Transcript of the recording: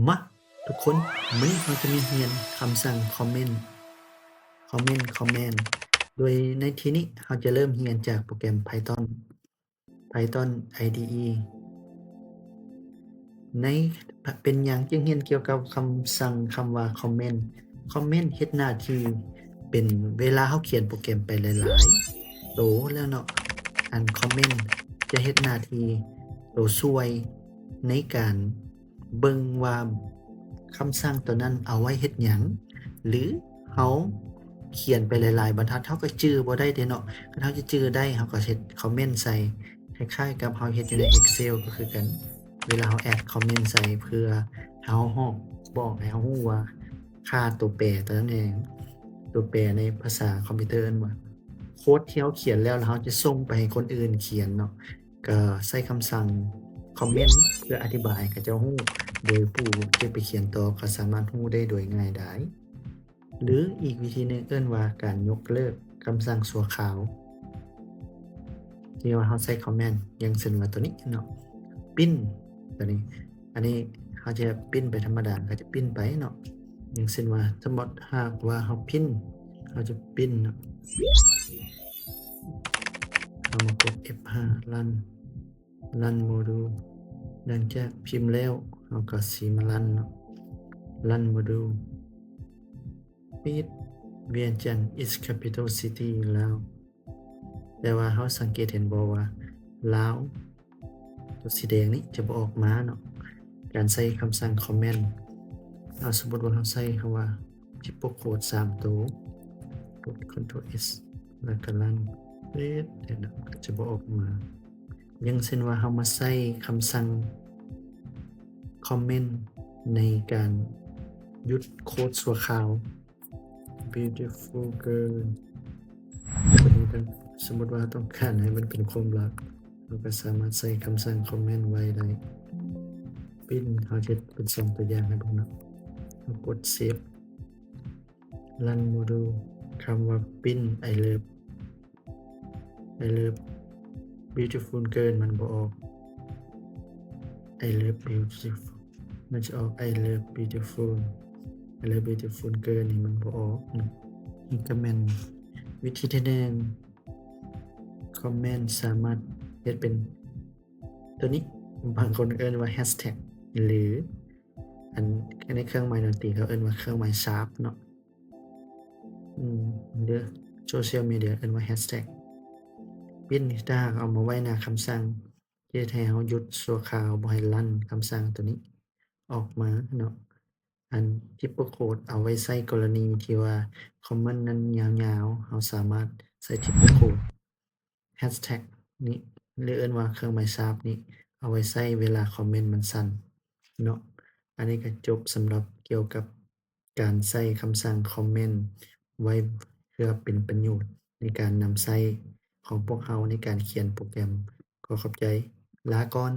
ມາ ທຸກຄົນ, ມື້ນີ້ເຮົາຈະມາຮຽນຄຳສັ່ງ comment comment command ໂດຍໃນທີ່ນີ້ເຮົາຈະເລີ່ມຮຽນຈາກໂປຣແກຣມ Python Python IDE ໃນ ເປັນຫຍັງຈຶ່ງຮຽນກ່ຽວກັບຄຳສັ່ງຄຳວ່າ comment comment ເຮັດໜ້າທີ່ເປັນເວລາເຮົາຂຽນໂປຣແກຣມໄປຫຼາຍໆໂຕແລ້ວເນາະ, ອັນ comment ຈະເຮັດໜ້າທີ່ໂຕຊ່ວຍໃນການເບິ່ງວ່າຄຳສັ່ງໂຕນັ້ນເອົາໄວ້ເຮັດຫຍັງ ຫຼື ເຮົາຂຽນໄປຫຼາຍໆບັນທັດ ເຮົາກໍຈື່ບໍ່ໄດ້ເດ້ເນາະ. ຄັນເຮົາຈະຈື່ໄດ້ ເຮົາກໍເຮັດ comment ໃສ່ ຄ້າຍໆກັບເຮົາເຮັດຢູ່ໃນ Excel ກໍຄືກັນ. ເວລາເຮົາ add comment ໃສ່ ເພື່ອເຮົາຮອກ ບອກໃຫ້ເຮົາຮູ້ວ່າຄ່າຕົວແປຕົວນັ້ນແມ່ນຫຍັງ, ຕົວແປໃນພາສາຄອມພິວເຕີເອີ້ນວ່າ ໂຄດທີ່ເຮົາຂຽນແລ້ວ ແລ້ວເຮົາຈະສົ່ງໄປໃຫ້ຄົນອື່ນຂຽນເນາະ, ກໍໃຊ້ຄຳສັ່ງ comment ເພື່ອອະທິບາຍໃຫ້ເຂົາເຈົ້າຮູ້ ໂດຍຜູ້ທີ່ໄປຂຽນຕໍ່ກໍສາມາດຮູ້ໄດ້ໂດຍງ່າຍດາຍ. ຫຼື ອີກວິທີໜຶ່ງເອີ້ນວ່າການຍົກເລີກຄຳສັ່ງຊົ່ວຄາວ ທີ່ວ່າເຮົາໃຊ້ comment ຢ່າງເຊັ່ນວ່າຕົວນີ້ເນາະ print ຕົວນີ້, ອັນນີ້ເຮົາຈະ print ໄປທຳມະດາ ກໍຈະ print ໄປເນາະ. ຢ່າງເຊັ່ນວ່າ ສົມມຸດຫາກວ່າເຮົາ print ເຮົາຈະ print ເນາະ, ເຮົາມາກົດ F ຫ້າ run run module ຫຼັງຈາກພິມແລ້ວ ເຮົາກໍຊິມາ run ເນາະ, run module read ວຽງຈັນ is capital city ລາວ. ແຕ່ວ່າເຮົາສັງເກດເຫັນບໍ່ວ່າລາວ ຕົວສີແດງນີ້ຈະບໍ່ອອກມາເນາະ. ການໃຊ້ຄຳສັ່ງ comment ເອົາ ສົມມຸດວ່າເຮົາໃຊ້ຄຳວ່າ triple quote ສາມໂຕ ກົດ Ctrl S ແລ້ວກໍ run ເຮັດ ເຫັນບໍ່ ກໍຈະບໍ່ອອກມາ. ຢ່າງເຊັ່ນວ່າເຮົາມາໃຊ້ຄຳສັ່ງ comment ໃນການຢຸດໂຄດຊົ່ວຄາວ beautiful girl ຕົວນີ້ ສົມມຸດວ່າເຮົາຕ້ອງການໃຫ້ມັນເປັນຄວາມລັບ ເຮົາກໍສາມາດໃຊ້ຄຳສັ່ງ comment ໄວ້ໄດ້. print ເຮົາເຮັດເປັນສອງຕົວຢ່າງໃຫ້ເບິ່ງເນາະ, ເຮົາກົດ save run module ຄຳວ່າ print I love I love beautiful girl ມັນບໍ່ອອກ, I love beautiful ມັນຈະອອກ I love beautiful I love beautiful girl ນີ້ມັນບໍ່ອອກເນາະ. ນີ້ກໍແມ່ນວິທີທີໜຶ່ງ, comment ສາມາດເຮັດເປັນຕົວນີ້, ບາງຄົນເອີ້ນວ່າ hashtag ຫຼື ອັນ ໃນເຄື່ອງໝາຍດົນຕີເຂົາເອີ້ນວ່າເຄື່ອງໝາຍ sharp ເນາະ. ອືມ ຫຼື social media ເອີ້ນວ່າ hashtag print ນີ້ ຖ້າຫາກເອົາມາໄວ້ໜ້າຄຳສັ່ງ ຈະເຮັດໃຫ້ເຮົາຢຸດຊົ່ວຄາວ ບໍ່ໃຫ້ run ຄຳສັ່ງຕົວນີ້ອອກມາເນາະ. ອັນ triple quote ເອົາໄວ້ໃຊ້ກໍລະນີທີ່ວ່າ comment ນັ້ນຍາວໆ ເຮົາສາມາດໃຊ້ triple quote hashtag ນີ້ ຫຼື ເອີ້ນວ່າເຄື່ອງໝາຍ sharp ນີ້ ເອົາໄວ້ໃຊ້ເວລາ comment ມັນສັ້ນເນາະ. ອັນນີ້ກໍຈົບສຳລັບກ່ຽວກັບການໃຊ້ຄຳສັ່ງ comment ໄວ້ເພື່ອເປັນປະໂຫຍດໃນການນຳໃຊ້ຂອງພວກເຮົາໃນການຂຽນໂປຣແກຣມ. ຂໍຂອບໃຈ, ລາກ່ອນ.